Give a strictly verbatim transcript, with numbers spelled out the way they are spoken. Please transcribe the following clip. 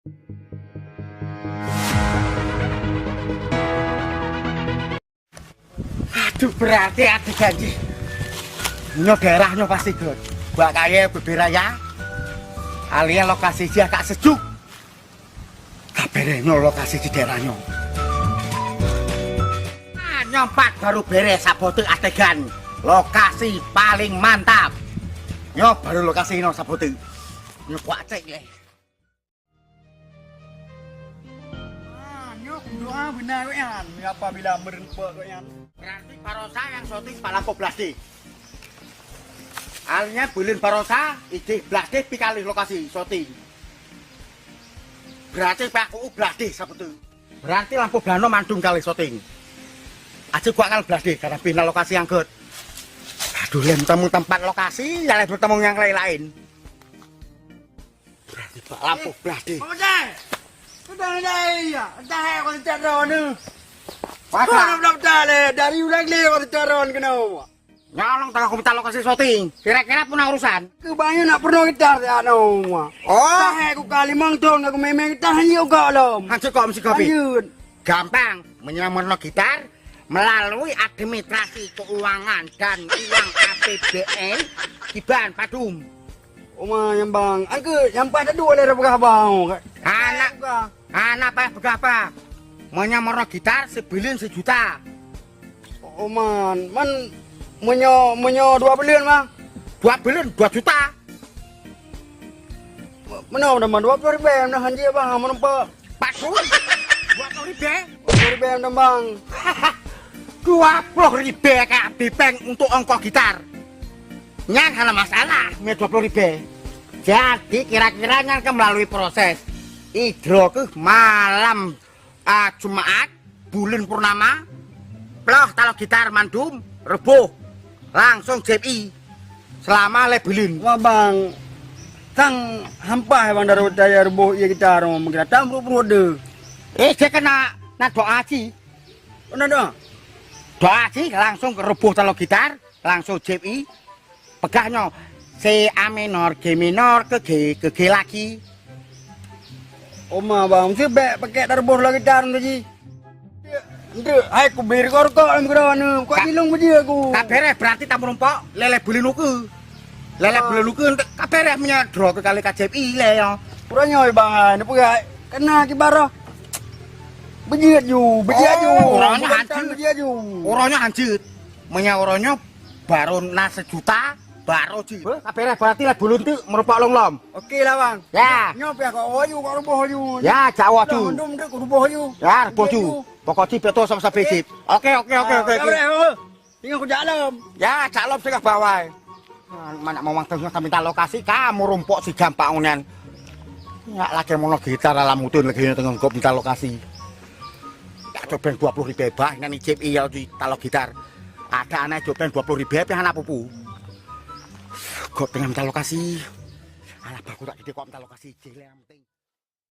Aduh, berarti adegan jih. Nyoe daerah nyoe pasti göt. Bak kayèe beubiraya. Alias lokasi jih agak sejuk. Ka bèrèh nyoe lokasi di daerah nyoe. Ah, nyoe pat baru bèrèh saboh teuk adegan. Lokasi paling mantap. Nyoe baru lokasi nyoe saboh teuk. Nyoe kuat cek lé. Ah, nyoe doa beuna gobnyan, apabila meureumpok gobnyan. Berarti barosa nyang syuting bak lampôh blasdeh. Alias buleuen barosa, idéh blasdeh pih ka lheueh lokasi syuting. Berarti bak ku'u blasdeh sapeue teuk. Berarti lampôh blanoe mandum ka lheueh syuting. Aja kuat ngon blasdeh, karena pih na lokasi nyang göt. Aduh, lé meuteumé teumpat lokasi, ya lé meuteumé nyang laén-laén. Berarti bak lampôh blasdeh. Pemuda! Pemuda ni dah iya. Entah hai kau tecat droe ni. Masa? Kau nak pemuda lé, dari ulang lé kau tecat droe ni kena. Nyolong tengah aku minta lokasi syuting. Kira-kira pun urusan. Kebanyakan nak pernah gitar ya no. Oh. Entah hai ku kalimong ton aku memang entah hanya kau lom. Hancur kau mesti kopi. Lanjut. Gampang, meunyoe meurunoe gitar, melalui administrasi keuangan dan uang A P B N, kiban padum. Oma nyang bang, angke nyang paih tadu lé peugah bang. Anak, anak paih peugah apa? Meunyoe meurunoe gitar, sibuleuen sijuta. Oma, man meunyoe, meunyoe dua buleuen mah? Dua buleuen, dua juta. Meunoe teuma dua ploh ribèe meunoe hanjeuet bang, meunoe pe? Pat pun? Dua ploh ribèe? Dua ploh ribèe meunoe bang. Dua ploh ribèe ka dipeng untuk ongkoh gitar. Nyan hana masalah, meunoe dua ploh ribèe. Jadi kira-kira nyan ka melalui proses. Idroe keuh malam Ah, Jumaat, buleuen purnama, ploh taloe gitar mandum, Reuboh, langsong J P I, seulama lhèe buleuen. Wah, bang, sang hampa bang daru daya Reuboh ié gitar, mungkin datang pruet-pruet deh. Eh, saya kena, na doa sih. Oh, na doa? Doa sih, langsong Reuboh taloe gitar, langsung J P I. Peugah nyoe, C A minor, G minor, keu G, keu G lagi. Oma bang, mesti bèk pakèk tarbôh lagèe tan tu ji. Ndeuek, hai ku bri rukok-rukok lam keudroe nyoe, kok jilong beujiek ku. Ka bèrèh, berarti tameurumpok lé-lé buleuen ukeue. Lé-lé buleuen ukeue, ka bèrèh meunyoe droe keu kali ka J P I lé nyoe. Uroe nyoe bang, ai, neupeugah, kana kiban roh. Beujiek ju, beujiek ju. Oh, uroe nyoe hanjeuet. Beujiek ju. Uroe nyoe hanjeuet. Meunyoe uroe nyoe Baru na sijuta, baru cit. Hah? Ka bèrèh, berarti lé buleuen teuk meurumpok lom-lom. Oke lah, Bang. Ya. Nyoe piah kok woe ju, kok ruboh ju. Ya, jak woe ju. Lah, mandum teuk ruboh ju. Ya, ruboh ju. Pokok cit beutôi sama-sama cit. Oke, oke, oke, oke, oke. Tinggal kujak lom. Ya, jak lom singoh bawai. Mana mau waktu ka minta lokasi, ka meurumpok si gampang nyan. Nyak lagèe meunoe gitar lam uteuen lagèe nyoe teungoh gop minta lokasi. Ya, coba dua puluh ribu bah, nyan ijép iya di taloe gitar. Ada aneuk jok péng dua puluh ribu, péng hana pupu. Gop teungoh minta lokasi. Alah, bagus tak gede kok minta lokasi, jih lé yang penting.